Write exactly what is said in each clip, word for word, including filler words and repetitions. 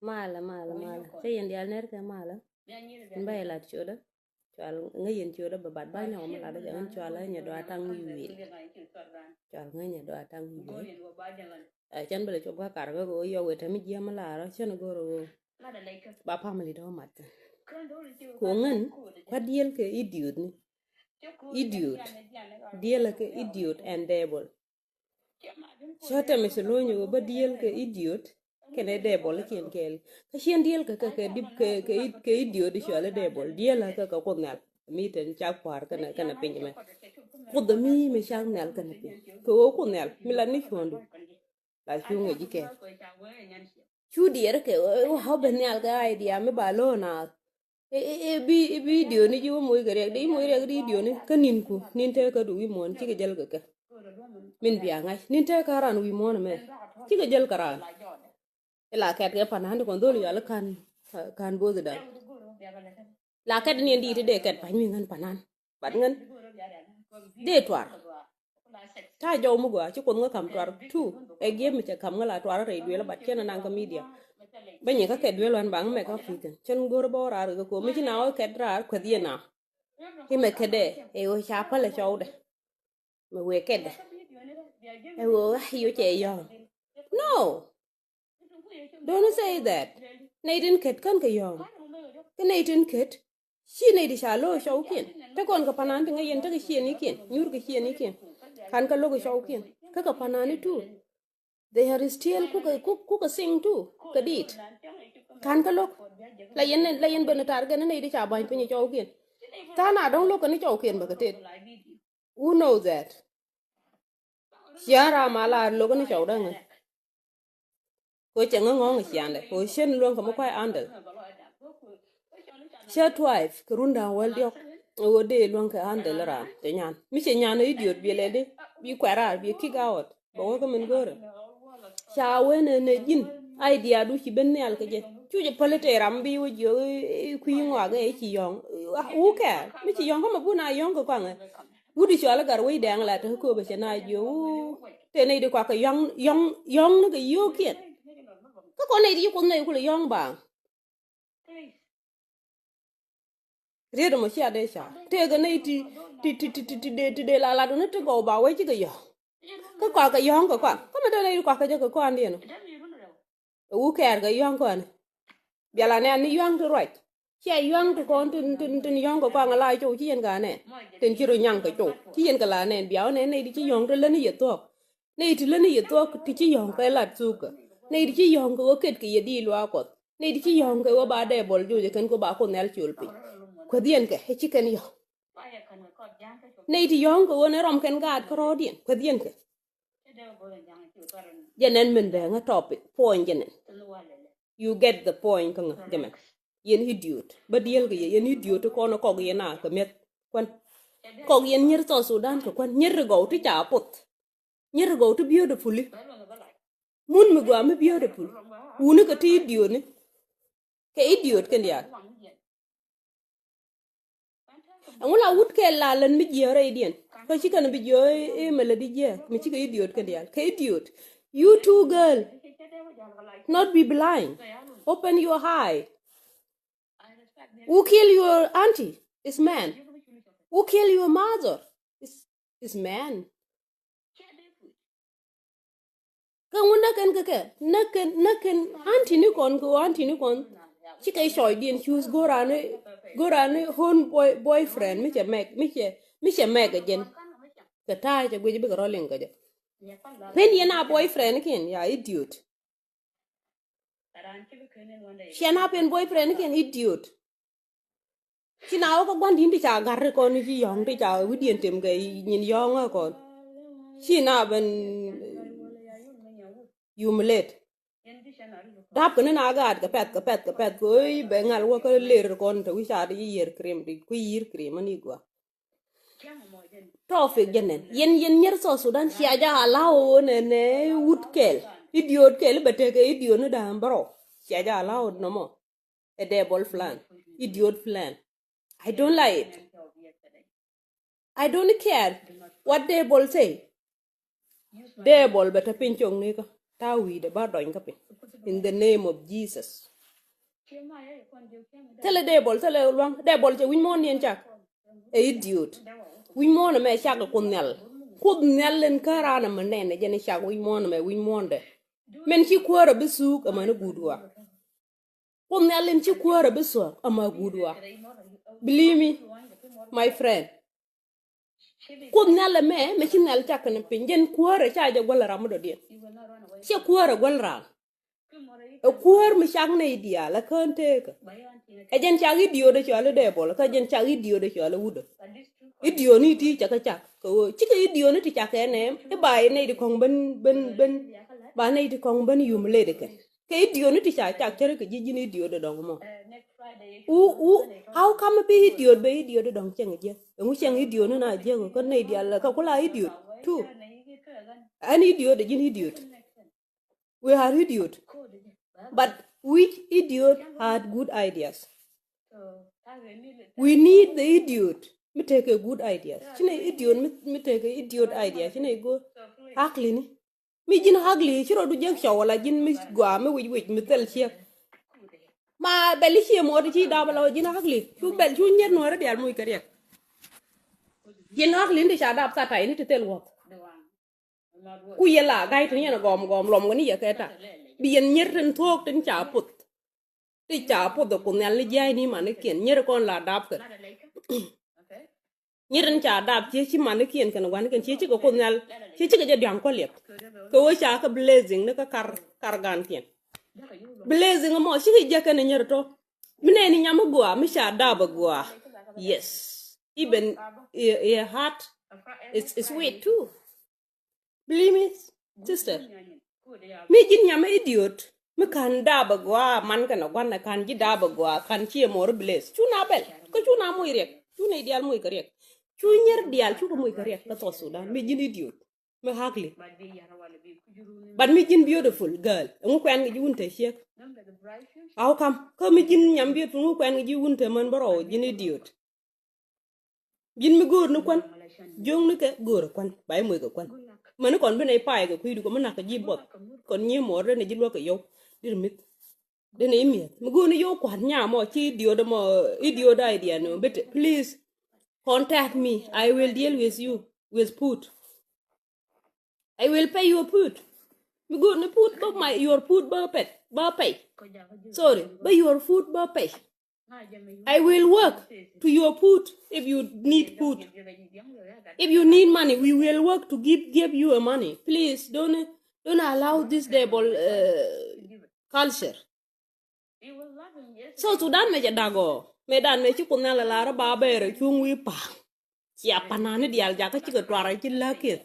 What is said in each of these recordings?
Malä, malä, malä. Cä yɛn diaal nɛr kɛ malä. Ɛn ba yɛ lat ciötdä. Cual ŋäc yɛn ciötdä bä bat ba nyɔk mi lat cɛ ɣän cual ŋäc nyɛ dɔa taŋ yuil. Cual ŋäc nyɛ dɔa taŋ yuil. Ɛ cɛn bä lɛ cop kä kar kä kɛ ɣöö yɔw ɛ tɛm jiɛm mi lar cɛn go̱r ɣöö ba family dɔ̱ mat. Kɛ ɣöö ŋän kua̱t diɛl kɛ idiot ni. Idiot. Diɛl kɛ idiot and devil. Cä tɛmɛ ci lo̱ny ɣöö bä diɛl kɛ idiot kɛnɛ devil kiɛn kɛɛl. Kä ciɛn diɛl kɛ kɛ kɛ dip kɛ kɛ kɛ idiot i̱ cuali devil diɛl kɛ kɛ Kuoth Nhial. Mi tɛn cak kua̱r kɛnɛ kɛnɛ piny mɛ. Kuoth mi mi cak nhial kɛnɛ piny kɛ ɣöö Kuoth Nhial mi lat ni cuɔ̱ndu. La cu ŋi̱c ikɛ cu diɛɛr kɛ ɣöö bɛ nhial kɛ idea mi ba lo̱o̱ naath. I̱, i̱, i̱ bi, i̱ bi idiot ni ji̱ wä moc kɛ riɛk di, i̱ moc riɛk di idiot ni kä ninku, nin tëë kä du wi̱i̱ muɔ̱ɔ̱n cikɛ jäl kɛ kɛ. Min bia ŋa̱c nin tëë kä ran wi̱i̱ muɔ̱ɔ̱n ɛmɛ cikɛ jäl kɛ ran. I̱ la kɛt kɛ panan ti kɔn dhol yɔal i̱ ka̱n, ka̱n bo̱o̱th i̱ da̱ŋ. La kɛt ni ɛn di̱i̱t i̱ dee kɛt pa̱ny wi̱i̱ ŋän panan. Bat ŋän dee tuar. Ta̱a̱ jɔw mi gɔaa ci Kuoth ŋä ka̱m tuar tu. Ɛ giep mi cɛ ka̱m ŋä la tuar rɛy duël bat cɛn ɛ naŋ kä media. Bä nyi kä kɛt duël wan baŋ mɛ kä kui̱ kɛn cɛn go̱r bä wä raar kɛ ko̱ mi ci na wä kɛt raar kuɛth yɛ na. Imɛ kɛt dɛ ɛ ɣöö ca päl ɛ cɔwdɛ. Mɛ wëë kɛt dɛ ɛ ɣöö ɣä i̱ ɣöö cɛ yɔ̱ɔ̱ŋ. No. Don't say that. Nɛy tin kɛt kän kɛ yɔ̱ɔ̱ŋ. Kä nɛy tin kɛt ci nɛy ti ca lo̱o̱ cɔwkiɛn. Te kɔn kɛ panan ti ŋäc yɛn tekɛ ciɛnikiɛn nyuur kɛ ciɛnikiɛn. Ka̱n kä lo̱k kɛ cɔwkiɛn kä kɛ panani tu. They are still kukɛ kuk kukɛ sing tu kɛ dit. Ka̱n kä lo̱k la yɛn la yɛn ben tar kɛn nɛy ti ca ba̱ny piny cɔwkiɛn. Tha̱a̱ŋ na dɔ̱ŋ lo̱k kɛn cɔwkiɛn bɛ kɛ tet. Who knows that? Ciaŋ ram a la lo̱k ni cɔw da̱ŋ. Ko cɛ ŋä ŋɔ̱ŋ ciaŋdɛ ko cien luäŋ kɛ mi kuay andɛl. Cä twive kɛ run da̱ŋ wäl diɔ̱k. Ɛ ɣöö dee luäŋ kɛ andɛl ran cɛ nyan mi cɛ nyan idiot biɛ lɛ di bi kuɛra bi kick out. Bɛ wä kä min go̱o̱rɛ ca wen ɛ nɛ ji̱n. Idea du ci ben nhial kɛ jɛ cu jɛ päl i̱ tëë ram bi wä jiök i̱ kui̱ ŋɔak ɛ ci yɔ̱ŋ. Who care mi ci yɔ̱ŋ kä mɛ bun a yɔ̱ŋ kɛ kuaŋɛ. Wut i̱ cɔal i̱ gat wec dɛŋ la te kööbä cɛ na jiö wuu. Te nɛy di kuak kɛ yɔ̱ŋ yɔ̱ŋ yɔ̱ŋ ni kɛ yio̱o̱kiɛn. Kä kɔn nɛy di ci Kuoth nɛy kulɛ yɔ̱ŋ baaŋ. Riet ɛmɔ cia dee ca tëëkɛ nɛy ti ti ti ti ti ti dee ti dee la lat wuni ti gɔw ba wec cikɛ yɔ̱ŋ. Kä kuak kɛ yɔ̱ŋ kɛ kuak kä mi te nɛy di kuak kɛ jɛ kɛ kɔandiɛn. Ɛ wuu kɛɛr kɛ yɔ̱ŋ kɔn. Biala nɛn ni yɔ̱ŋ ti ruac. Ciɛ yɔ̱ŋ ti kɔn tin tin tin yɔ̱ŋ kɛ kɔaŋ ala cow ci yɛn ka nɛn. Tin ci ru nyaŋ kɛ cow ci yɛn kɛ la nɛn bia wä nɛn nɛy ti ci yɔ̱ŋ ti läni yɛ thuɔ̱k. Nɛy ti läni yɛ thuɔ̱k ti ci yɔ̱ŋ kɛ lat thukä. Nɛy ti ci yɔ̱ŋ kɛ wä ket kɛ yɛ di luaak Kuɔth. Nɛy ti ci yɔ̱ŋ kɛ wä ba dee bɔl joc ɛ kɛn kɛ ba Kuoth Nhial ciöl piny. Kuäth yɛn kɛ ɛ ci kɛn yɔ̱ŋ. Nɛy ti yɔ̱ŋ kɛ ɣöö nɛ rɔm kɛn gaat kärɔɔdiɛn kuäth yɛn kɛ. Jɛ nɛn min bɛ ŋä topic point jɛ nɛn. You get the point kä ŋä jɛ mɛn. Yɛn idiot bä diel kɛ yɛ yɛn idiot ti kɔn kɔk yɛn a kɛ mi̱eth kuan. Kɔk yɛn nyier South Sudan kɛ kuan nyier ri gɔw ti ca puth. Nyier ri gɔw ti beautifully. Mun mi gɔaa mi beautiful wuni kɛ ti idiot ni. Kɛ idiot kɛn diaal. Ɛŋu la wut kɛ la län mi jiɛ rɛydiɛn kä ci kɛn bi jiɛ i̱ mɛ lät i̱ jiɛ mi cikɛ idiot kɛn diaal kɛ idiot. You two girl, not be blind. Open your eye. Who kill your auntie is man. Who kill your mother is, is man. Kä ŋun näk kɛn kɛ kɛ näk kɛn näk kɛn auntie ni kɔn kɛ auntie ni kɔn. Cikɛ cɔcdiɛn choose go̱rani go̱rani own boy, boyfriend mi cɛ mɛk mi cɛ mi cɛ mɛk kɛ jɛn. Kɛ ta̱a̱ cɛ guic bikɛ rɔ liŋ kɛ jɛ. Pen yɛn a boyfriend kiɛn ya idiot. Ciɛ na pen boyfriend kiɛn idiot. Ci na wä kä gua̱n di̱n ti ca gat ri kɔn ci yɔ̱ŋ ti ca wi̱diɛn tem kɛ nyin yɔ̱ŋ ɛ kɔn. Ci na ben humiliate. Dap kɛ ni na gaat kɛ pɛth kɛ pɛth kɛ pɛth kɛ ɣöö i̱ bɛ ŋal wä kä ler kɔn te wi̱c ca di ci yier cream di kui̱ yier cream ani gua. Topic jɛ nɛn yɛn yɛn nyier South Sudan cia jɛ allow nɛ nɛ wut kɛl idiot kɛl bɛ tekɛ idiot ni da̱a̱m bärɔw. Cia jɛ allow nɔmɔ. A devil plan. Idiot plan. I don't like it. I don't care what devil say. Devil bɛ te piny cok ni kä ta̱a̱ wi̱i̱dɛ ba dɔny kä piny. In the name of Jesus. Thilɛ Debol, thilɛ Luaŋ. Debol cɛ wi̱c muɔ̱ɔ̱n ni ɛn cak. Ɛ idiot. Wi̱c muɔ̱ɔ̱n ɛmɛ cak ɛ Kuoth Nhial. Kuoth Nhial ɛn kä raan ɛmɛ nɛn ɛ jɛn ɛ cak wi̱c muɔ̱ɔ̱n ɛmɛ wi̱c muɔ̱ɔ̱ndɛ. Min ci kuäärä bi thuuk ɛmɛ ni guut ɣɔaa. Kuoth Nhial in ci kuäärä bi thuɔ̱k ama guut ɣɔaa. Believe me, my friend. Kuoth Nhial ɛmɛ, mɛ ci Nhial cak kɛn piny, jɛn kuäärä ca jɛ guäl ram mi dɔ̱diɛn. Ciɛ kuäärä guäl ram. Ɛ kuäär mi cak nɛy diaal ɛ kään teekä. Ɛ jɛn cak idiot ɛ cɔal i̱ Debol, kä jɛn cak idiot ɛ cɔal i̱ wudä. Idiot ni ti cakɛ cak kɛ ɣöö cikɛ idiot ni ti cak kɛ nɛɛm i̱ ba i̱ nɛy ti kɔ̱ŋ ben ben ben ba nɛy ti kɔ̱ŋ ben humiliate kɛ. Kɛ idiot ni ti ca cak cärä kɛ ji̱ ji̱n idiot dɔ̱ŋ mɔ. Wu wu, how come bi idiot bɛ idiot dɔ̱ŋ cɛŋ jiɛ? Ɛŋu cɛŋ idiot ni na jiɛ kɛ nɛy diaal kɛ kula idiot too. Ɛn idiot ɛ ji̱n idiot. We are idiot. But which idiot had good ideas? We need the idiot mi tekɛ good ideas. Ci nɛ idiot mi, mi tekɛ idiot ideas. Ci nɛ igo akili ni. Mi ji̱n akili ci rɔ du jek cɔw wala ji̱n mi gɔaa mi wic wic mi thil ciek. Ma bɛl i̱ cie muɔt i̱ ci dap ala ji̱n akili. Cu bɛl cu nyiet nuɔ̱ɔ̱ri diaal muc kɛ riɛk. Ji̱n akili ni ti ca dap tha tay ni ti thil wuɔth. Ku yɛ la ga̱y tin yɛn gɔm gɔm lɔm kɛ ni yɛ kɛ ta. Bi yɛn nyier tin thuɔ̱k tin ca puth. Ti ca puth ɛ Kuoth Nhial ni jia̱a̱c ni manikiɛn nyier kɔn la dap kɛ. Nyier tin ca dap ciɛ ci manikiɛn kɛn gua̱nikiɛn ciɛ cikɛ Kuoth Nhial ciɛ cikɛ jɛ dia̱ŋ kuɔl yɛp. Kɛ wee ca kɛ blessing ni kä kar kar gankiɛn. Blessing mɔ cikɛ jɛ kɛn nyier tɔ. Mi nɛni nyam mi gua mi ca dap ɛ gua. Yes. Even your heart is, is sweet too. Believe me, sister. Mi ji̱n nyam idiot mi ka̱n dap ɛ gɔaa man kɛn ɛ gua̱n ɛ ka̱n ji̱ dap ɛ gɔaa ka̱n ci ɛ mɔr bless. Cu na bɛl kä cu na moc riɛk. Cu na idial moc kɛ riɛk. Cu nyier dial cu kɛ moc kɛ riɛk kä South Sudan. Mi ji̱n idiot mi ugly. But mi ji̱n beautiful girl, ɛŋu kuɛn kɛ ji̱ wun te ciek? How come? Kä mi ji̱n nyam beautiful, ɛŋu kuɛn kɛ ji̱ wun te män bärɔw? Ji̱n idiot. Ji̱n mi go̱o̱r ni kuän. Jiökni kɛ go̱o̱r kuän ba i̱ moc kɛ kuän. Mäni kɔn bi nɛy pay kɛ kui̱du kɛ mi nak kɛ ji̱ buɔth. Kɔn nyi muɔɔr dee ni ji̱ luäk kɛ yɔw. Dir mi̱th dee ni i̱ mi̱eth mi go̱o̱r ni yɔw kua̱t nyam mɔ ci idiot mɔ. Idiot idea ni mɔ bit. Please contact me. I will deal with you with food. I will pay your food. Mi go̱o̱r ni food bä my your food bä pet bä pay. Sorry, bä your food bä pay. I will work to your food if you need food. If you need money, we will work to give give you a money. Please don't don't allow this devil uh, culture. South Sudan mɛ jɛ dagɔ mɛ dan mɛ ci Kuoth Nhial lar ba bɛɛrɛ cuŋ wi̱i̱ pa̱a̱ŋ. Cia panani dial jakä cikɛ tuarɛ ci läkiɛn.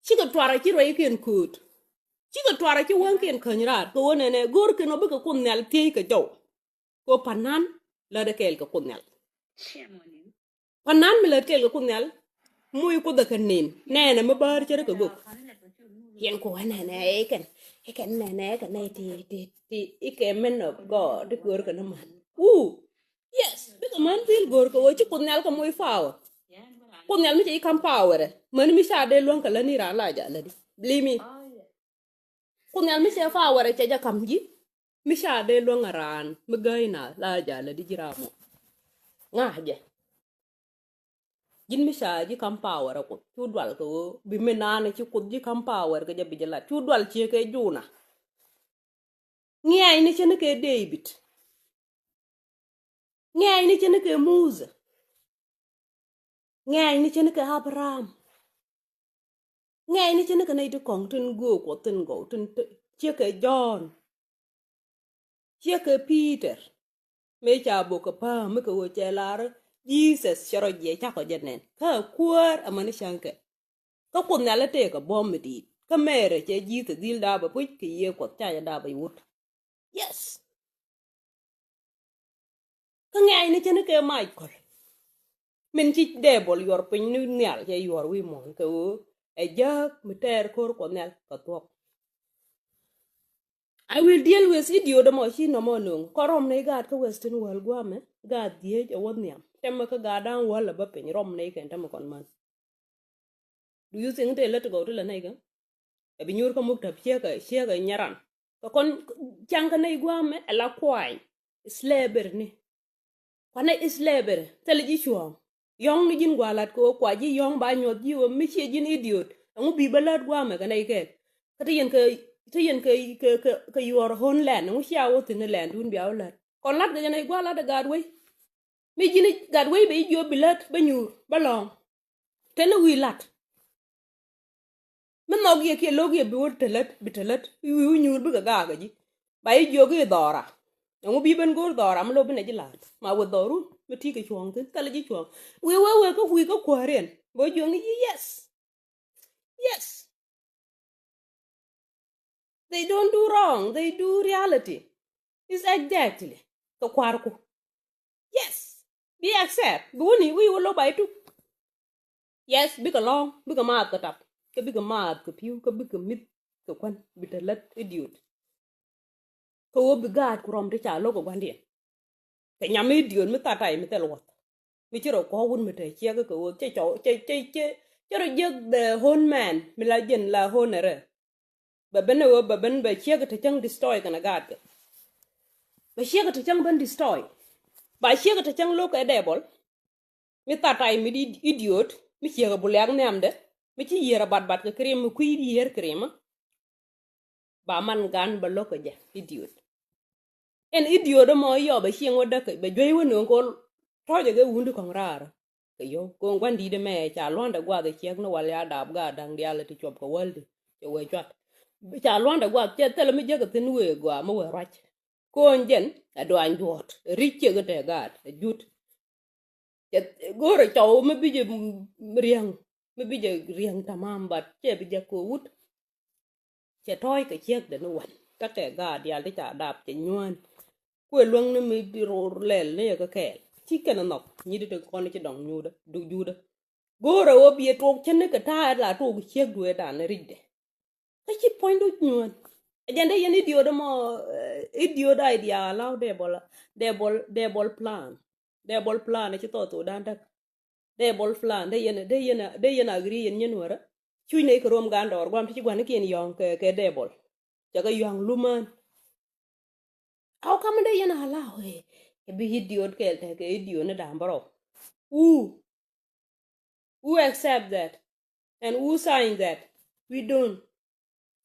Cikɛ tuarɛ ci ruɛykiɛn kööt. Cikɛ tuarɛ ci wäŋkiɛn käny raar kɛ wä nɛnɛ go̱o̱rkiɛn ɔ bikɛ Kuoth Nhial thiec kɛ jɔw. Kɛ panan lätdɛ kɛɛl kɛ Kuoth Nhial. Panan mi lät kɛɛl kɛ Kuoth Nhial. Muc Kuoth ɛ kɛ nin nɛnɛ mi bäär cärä kɛ gök. Yɛn ku ɛ nɛnɛ ikɛn ikɛn nɛnɛ ikɛn nɛ ti ti ti ikɛ men of God ti köör kɛ ni man. Wuu. Yes bikɛ män dhil go̱o̱r kɛ ɣöö ci Kuoth Nhial kɛ moc power. Kuoth Nhial mi cɛ ci ka̱m power ɛ mäni mi ca dee luäŋ kɛ lätni raan la ja̱ lätdi. Believe me. Kuoth Nhial mi cɛ power ɛ cɛ jɛ ka̱m ji̱. Mi ca dee luäŋ ɛ raan mi gäi na la ja̱ lätdi ji̱ ram mɔ. Ŋa̱ jɛ. Ji̱n mi ca ji̱ ka̱m power ɛ Kuoth cu dual kɛ ɣöö bi mi naan ci Kuoth ji̱ ka̱m power kɛ jɛ bi jɛ lat cu dual ciek kɛ Jona. Ŋiɛɛcni cä ni kɛ David. Ŋiɛɛcni cä ni kɛ Muthɛ. Ŋiɛɛcni cä ni kɛ Abraham. Ŋiɛɛcni cä ni kɛ nɛy ti kɔ̱ŋ tin göök Kuɔth tin gɔw tin ciekɛ Jɔ̱ɔ̱n. Ciekɛ Pi̱i̱tɛr mëë ca bok kɛ pääm mi kɛ ɣöö cɛ lar Jesus cɛ rɔ jiɛc cakɔ jɛ nɛn kä kuäär amäni cäŋkɛ. Kä Kuoth Nhial ɛ tëëkɛ buɔ̱m mi di̱i̱t kä Mɛɛrɛ cɛ ji̱th ɛ dhil daapɛ puc kɛ Yiëë Kuɔth ca jɛ daapɛ wut. Yes. Kä ŋɛ̈ɛ̈cni cä ni kɛ mac kɔl. Min ci dee bol yuɔr piny ni nhial cɛ yuɔr wi̱i̱ muɔ̱ɔ̱n kɛ ɣöö ɛ jääk mi tɛɛr ko̱r Kuɔth Nhial kɛ thuɔ̱k. I will deal with idiot ɛmɔ ci nɔmɔ no̱o̱ŋ kɔn rɔm ni gaat kä Western world guamɛ gaat dhieec ɛ wä nhiam tɛmɛ kä gaat da̱a̱ŋ wäl ɛ bä piny rɔm ni kɛn tɛmɛ kɔn man. Do you think te lät ti gɔw ti lɛ nɛy kä? Ɛ bi nyuur kä muk täp ciek ɛ ciek ɛ nyɛran. Kɛ kɔn caŋ kä nɛy gua̱a̱mɛ ɛ la kuany. Slavery ni. Kuanɛ slavery thilɛ ji̱ cuɔ̱ɔ̱ŋ. Yɔ̱ŋ ni ji̱n gua̱a̱ lat kɛ ɣöö kua ji̱ yɔ̱ŋ ba nyuɔ̱th ji̱ ɣöö mi ciɛ ji̱n idiot. Ɛŋu bi bä lät gua̱a̱mɛ kɛ nɛy kɛɛl? Kä te yɛn kɛ, te yɛn kɛ, kɛ, kɛ, kɛ your own land. Ɛŋu cia wä thi̱n ni land wun bia wä lät? Kɔn lat kɛ jɛ nɛy gua̱a̱ lat ɛ gaat wei. Mi ji̱n i̱ gat wec bɛ i̱ jiöp bi lät bä nyuur bä lɔ̱ɔ̱ŋ. Te ni wi̱i̱ lat. Mi nhɔk yɛ kiɛ lo̱k yɛ bi wä te lät, bi te lät. Wi̱i̱ wi̱i̱ nyuur bikɛ gaak ɛ ji̱. Ba i̱ jiök i̱ dhɔra. Ɛŋu bi ben go̱o̱r dhɔra mi lo̱k bi nɛ ji̱ la̱a̱t. Ma wä dhɔru mi ti̱i̱ kɛ cuɔ̱ɔ̱ŋ thi̱n thilɛ ji̱ cuɔ̱ɔ̱ŋ. Wi̱i̱ wee wee kä wi̱i̱ kä kuäär yɛn bä jiök ni ji̱ yes. Yes. They don't do wrong. They do reality. It's exactly kɛ kuarku. Yes. Bi accept. Bi wuni wi̱i̱ wä lo̱ ba ituk. Yes, bikɛ lɔ̱ŋ, bikɛ maath kɛ tap. Kä bikɛ maath kɛ pi̱w, kä bikɛ mi̱th kɛ kuän, bi te lät idiot. Kä wä bi gaat ku rɔm ti ca lo̱k kɛ gua̱ndiɛn. Kɛ nyam idiot mi tha̱t tay mi thil wuɔth. Mi ci rɔ kɔ̱k wut mi te ciɛk kɛ ɣöö cɛ cɔw, cɛ, cɛ, cɛ, cɛ rɔ jiäk the own man, mi la jɛn la own rɛ. Bɛ ben ɛ ɣöö bɛ ben bɛ ciɛk te cäŋ destroy kɛnɛ gaatkɛ. Bɛ ciɛk te cäŋ ben destroy. Ba ciɛk te cäŋ lo̱k kɛ dɛɛbɔl. Mi tha̱t tay mi di idiot, mi ciɛk ɛ bu liak nhiamdɛ, mi ci yiër ɛ batbat kɛ krim, mi kui̱ yiër krim. Ba man gan bä lo̱k kɛ jɛ idiot. Ɛn idiot ɛmɔ yɔ bɛ cieŋ wä däk bɛ juey wä nööŋ kol. Tɔ̱cɛ kɛ wun ti kɔ̱ŋ raar. Kɛ yio̱w ko̱o̱ŋ gua̱n di̱t ɛmɛ ca lua̱ndɛ guath ɛ ciɛk ni wal ya dap gaat da̱ŋ diaal ti cuɔp kɛ wäl di cɛ wee cuat. Ca lua̱ndɛ guath cɛ thilɛ mi jiäk ɛ thi̱n wee gɔaa mi wee ruac. Ko̱o̱ŋ jɛn ɛ duany juɔ̱ɔ̱t ɛ ri̱c ciek ɛ tɛ gaat ɛ jut. Cɛ go̱o̱rɛ cɔw mi bi jɛ riäŋ, mi bi jɛ riäŋ tamam, but cɛ bi jɛ ko̱ wut. Cɛ tɔ̱ɔ̱c kɛ ciekdɛ ni wän kä kɛ gaat diaal ti ca dap cɛ nyuään. Kuɛ luäŋni mi ror lɛl ni yɛ kä kɛɛl ci kɛn nhɔk nyit ti kɔn ci dɔŋ nyuudä duk juudä. Go̱o̱rɛ wä biɛ tuɔk cäni kɛ ta̱a̱ la tuɔk ciek dueedan ricdɛ. Kä ci puɔ̱nydu nyuään. Ɛ jɛn dee yɛn idiot ɛmɔ, eh, idiot idea allow devil, devil, devil plan. Devil plan ɛ ci thɔɔth thokdan däk. Devil plan dee yɛn, dee yɛn, dee yɛn agree yɛn nyɛn wärä. Cuc nɛy kɛ rom gan dɔɔr guam ti ci gua̱nikiɛn yɔ̱ɔ̱ŋ kɛ, kɛ devil. Cɛ kɛ yɔ̱ɔ̱ŋ lumän. How come dee yɛn allow ɛ? Kɛ bi idiot kɛɛl tɛ kɛ idiot ni da̱a̱m bärɔw. Who? Who accept that? And who sign that? We don't.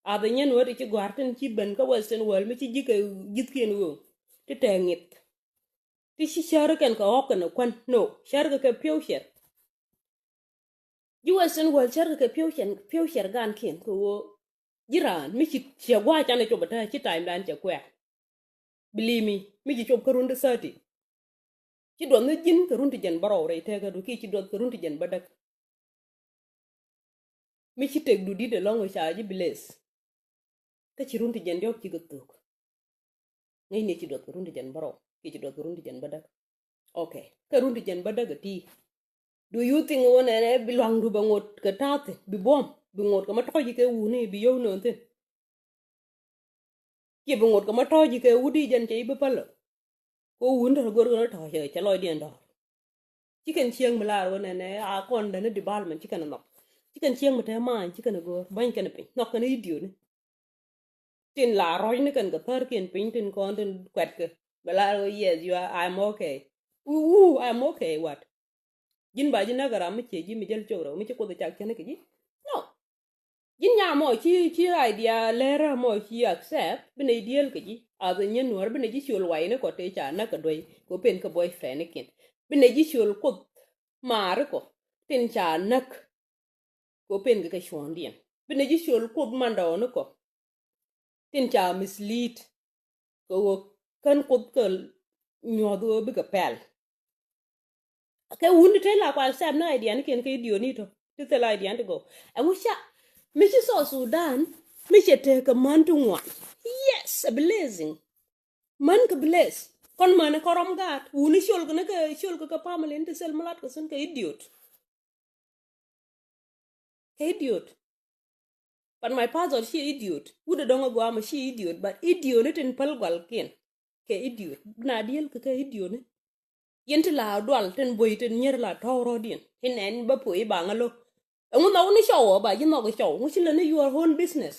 A bɛ nyɛn wä ti ci gɔ̱a̱r tin ci ben kä Western world mi ci ji̱ kɛ ji̱thkiɛn ɣöö ti tɛɛ ŋi̱th. Ti ci cär kɛn kɛ ɣɔ̱k kɛn ɛ kuän. No, cär kɛ kɛ piɔ̱w cɛr. Ji̱ Western world cär kɛ kɛ piɔ̱w cɛr, piɔ̱w cɛr gaankiɛn kɛ ɣöö ji̱ raan mi ci ciɛ gua̱a̱c canɛ cop ɛ tääc ci time dan cɛ kuɛ̈ɛ̈. Believe me, mi ci cop kä run ti thirty. Ci duɔth ni ji̱n kɛ run ti jɛn bärɔw rɛy tëkädu kiɛ ci duɔth kɛ run ti jɛn bädäk. Mi ci tëkdu di̱t ɛlɔ̱ŋ ɛ ca ji̱ bless. Kä ci run ti jɛn diɔ̱k cikɛ thuk. Ŋäcni ci duɔth kɛ run ti jɛn bärɔw kiɛ ci duɔth kɛ run ti jɛn bädäk. Okay. Kä run ti jɛn bädäk ɛ ti. Do you think wä nɛnɛ bi luaŋdu bɛ ŋot kɛ ta̱a̱ thi̱n bi buɔ̱m bi ŋot kɛ ma tɔ̱ɔ̱c kɛ wuni bi yio̱w nööŋ thi̱n? Kiɛ bi ŋot kɛ ma tɔ̱ɔ̱c kɛ wut i̱ jɛn cɛ i̱ bi pälä. Kɛ wun tɔ̱ go̱r kɛn tɔ̱ɔ̱c cɛ lɔcdiɛn dɔ̱r. Ci kɛn cieŋ mi laar wä nɛnɛ a kɔn däni development ci kɛn nhɔk. Ci kɛn cieŋ mi te maany ci kɛn go̱r bäny kɛn piny nhɔk kɛn idiotni. Tin la rɔ̱cni kɛn kɛ thärkiɛn piny tin kɔn tin kuɛtkɛ bɛ laar wä yes you are, I'm okay. Wuu, wuu, I'm okay what? Ji̱n ba ji̱ näk ɛ ram mi cie ji̱ mi jäl cok rɛw mi ci Kuoth ɛ cak cäni kɛ ji̱. No. Ji̱n nya mɔ ci, ci idea lɛr mɔ ci accept bi nɛ ji̱ diel kɛ ji̱. Ath nyɛ nuɔr bi nɛ ji̱ ciöl wayni kɔ tëë ca näk kɛ duey kɛ pen kɛ boyfriend ni kiɛn. Bi nɛ ji̱ ciöl Kuoth maari kɔ tin ca näk kɛ pen kɛ kɛ cuɔ̱ɔ̱ŋdiɛn. Bi nɛ ji̱ ciöl Kuoth mandɔɔni kɔ tin ca mislead kɛ ɣöö kän Kuoth kɛ nyuɔ̱th ɣöö bikɛ pɛl. Kɛ wun ti te la kua accept ni idea ni kiɛn kɛ idiot ni tɔ ti thil idea ni ti gɔw. Ɛŋu ca mi ci South Sudan mi cɛ tekɛ män ti ŋuan. Yes, a blessing. Män kɛ bless kɔn män kɛ rɔm gaat wun ni ciöl kɛ ni kɛ ciöl kɛ kɛ family ni ti thil mi lat kɛ thin kɛ idiot. Kɛ idiot. But my pastor ci idiot. Wut ɛ dɔ̱ŋ ɛ gɔaa mɔ ci idiot but idiot ni tin päl gualkiɛn. Kɛ idiot bi na diel kɛ kɛ idiot ni. Yɛn ti la dual tin boy tin nyier la tɔw rɔ̱diɛn in ɛn bä puɔy ba ŋä lo̱k. Ɛŋu nhɔk ni cɔw ɔ ba ji̱ nhɔk ɛ cɔw ŋu ci lä ni your own business.